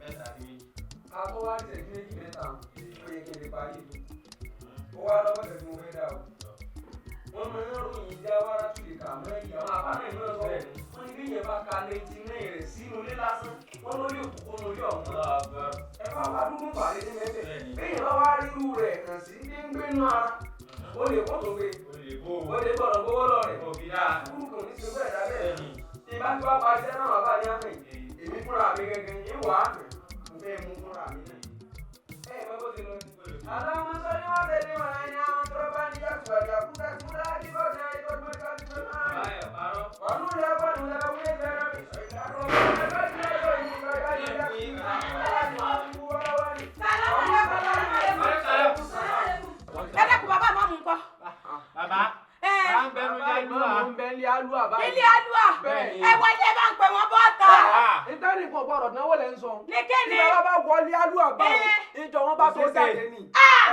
Mẹ́ta àti méjì. Ká tó wá ìṣẹ́jú méjì mẹ́ta, ó yẹ kí n lè parí ètò. Ó wá lọ́wọ́ ìṣẹ́jú mo fẹ́ dà o. Wọ́n máa ń ròyìn jáwárá tù lè kà mọ́ ẹ̀yà àwọn àbá náà ní ọ̀sán. Wọ́n ní bí yẹn bá ka 99 rẹ̀ sínú ilé lásán, wọ́n lórí òkùnkùn lórí ọ̀hún. Ẹ bá wá dúdú pàdé ní mẹ́fẹ̀. Bí yẹn bá wá rírú rẹ̀ kàn sí gbéngbénú ara, ó lè kó tó gbé. Ó lè gbọ́dọ̀ gbówó lọ rẹ̀. Kúrú kò ní ṣe bẹ́ẹ̀ dábẹ́. Tí bá ti wá parí iṣẹ́ náà bàbá ní àmì, èmi fúnra mi gẹ́gẹ́ ní wàá hàn. Mo fẹ́ mú fúnra mi náà. Ẹ ẹ̀ mọ́ bó ti lọ ní. Aláwọ̀ sọ ni wọ́n tẹ̀lé wọn ní àwọn tó bá ní yàtọ̀ àjàkúta kúrá ní bọ́ọ̀dù náà ìtọ́jú ìtọ́jú ìtọ́jú náà. Wọnú ilé ọkọ ni mo lọ wíyẹn fẹ́ràn mi. Ẹ dákun, bàbá àmọ́ mú nǹkan. Bàbá. Ẹ Bá ń bẹnu ní àlùwà. Mo ń bẹ ní alúwà báyìí. Ilé alúà. Bẹ́ẹ̀ni. Ẹ wọlé, bá ń pè wọ́n bọ́ta. Ìtẹ́nì kan gbọ́dọ̀ náwó lẹ́ ń sọ. Ní kíni? Tí bàbá bá wọlé alúwà báwọn, ìjọ wọn bá tó jáde ni.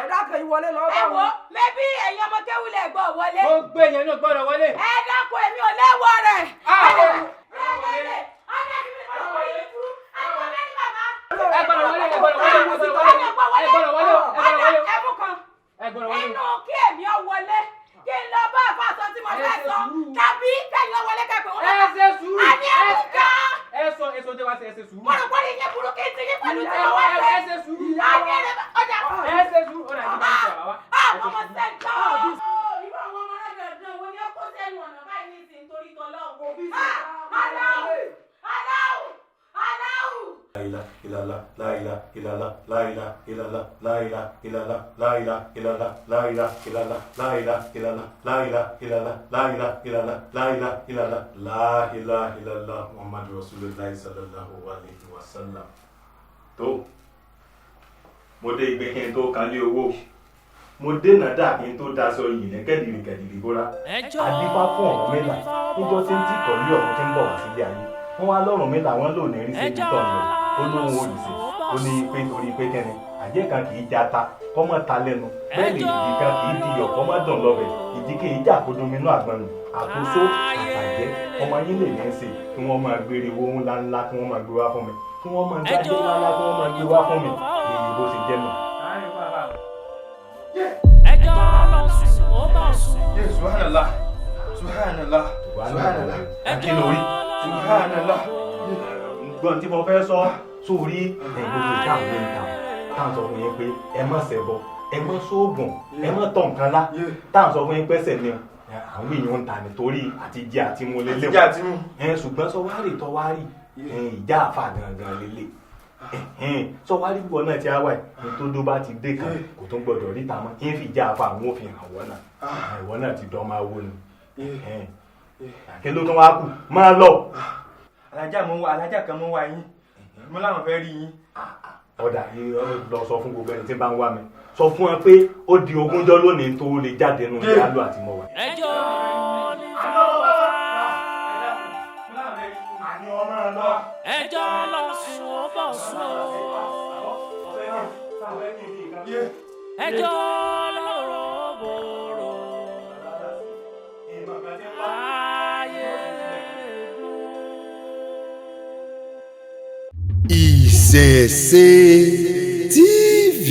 Ẹ̀dá kan ìwọlé lọ Ẹ bá wo, wọn. mẹbí ẹ̀yin ọmọ kéwìlẹ̀ gbọ́ wọlé. Gbogbo èèyàn náà gbọ́dọ̀ wọlé. Ẹ dákun, èmi ò léwọ rẹ̀. Ẹ gbọ́dọ̀ wọlé, ẹ gbọ́dọ̀ wọlé, ẹ gbọ́dọ̀ wọlé. Ẹ gbọ́dọ̀ wọlé, ẹ gbọ́dọ̀ wọlé. Ẹ mú kan. Ẹ gbọ́dọ̀ wọlé. Inú kí èmi ọ wọlé kí n lọ bá àfa sọ tí mo fẹ́ sọ, tàbí kẹ́yìn ọ wọlé kẹ́pẹ́ wọn. Ẹ ṣe sùúrù. A ní ẹkú kan. Ẹ sọ èso tẹ wá sí, ẹ ṣe sùúrù. Mo rò pé ìyẹn burú kí n ti yín pẹ̀lú tí mo wá Ẹ ṣe. ṣe sùúrù. A ní ẹrẹ ọjà. Ẹ ṣe sùúrù. Ó dà ní bá ń sọ bàbá. Àwọn ọmọ sẹ́ńtọ̀. Irú àwọn ọmọ rẹ̀ wo ni ó kó sẹ́nu ọ̀nà báyìí ní ìsìn torí tọ́lọ́hún? Aláwù! Aláwù! Aláwù! La ilaha la ilaha illallah la ilaha illallah la ilaha illallah la ilaha illallah la ilaha illallah la ilaha illallah la ilaha illallah la ilaha illallah la ilaha illallah la ilaha illallah Muhammadu Rasulullah sallallahu alayhi wa sallam. Tó mo dé igbe kí n tó kan lé owó, mo dé nàdá kí n tó daṣọ yìí ní kẹ́dìrì kẹ́dìrì bóra. Adífá fún Ọ̀rúnmìlà níjọ́ tí ń tìkọ̀ lé ọ̀run tí ń bọ̀ wá sílé ayé. Wọ́n wá lọ́rùnmìlà wọ́n lò ní rí sí ibi tọ̀ lọ, ó lóun ò lè ṣe. Ó ní pé torí pé kẹ́ni àjẹ́ kan kì í jata kọ́mọ́ ta lẹ́nu, bẹ́ẹ̀ lè ìdí kan kì í diyọ̀ kọ́mọ́ dùn lọ́bẹ̀, ìdí kì í jà kó dominú àgbọn nù. Àkóso àtàjẹ́ ọmọ yín lè ní í ṣe kí wọ́n máa gbére owó ńlá ńlá, kí wọ́n máa gbé wá fún mi, kí wọ́n máa gbájé ńlá ńlá, kí wọ́n máa gbé wá fún mi. Èyí bó ṣe jẹ́ nù. Ẹjọ́ lọ sùn ó bá sùn. Subhanallah, subhanallah, subhanallah. Kí ló rí? Subhanallah. Gbọ́n tí mo fẹ́ sọ sórí ẹ̀, gbogbo ìta àwọn ìta tá à ń sọ fún yín pé ẹ má ṣẹbọ, ẹ má sóògùn, ẹ má tọ̀ nǹkan lá, tá à ń sọ fún yín pẹ́sẹ̀ ni àwọn èèyàn ń ta nítorí àti jẹ àti mu lélẹ̀. Àti jẹ àti mu. Ẹ ṣùgbọ́n sọ wá rí tọ́ wá rí ìjà àfà gangan lélẹ̀. Sọ wá rí gbọ́ náà tí a wà yìí tó dó bá ti dé kan kò tún gbọdọ̀ ríta mọ́, ń fi ìjà àfà àwọn òfin hàn wọ́n náà. Ìwọ náà ti dán máa wó ni kí ló tún wá kù, máa lọ. Alájà mo ń wá alájà kan, mo ń wá yín, mo láwọn fẹ́ rí yín. Ọ̀dà, lọ sọ fún gbogbo ẹni tí bá ń wá mi, sọ fún wọn pé ó di ogúnjọ́ lónìí tó lè jáde nù yálò àti mọ̀ wá. Ẹjọ́ ní fọwọ́. Àní ọmọ lọ. Ẹjọ́ lọ sùn ó bọ̀ sùn o. Ẹjọ́ lọ́rọ̀ bòrò. Ayé dùn. Ìṣẹ̀ṣe TV.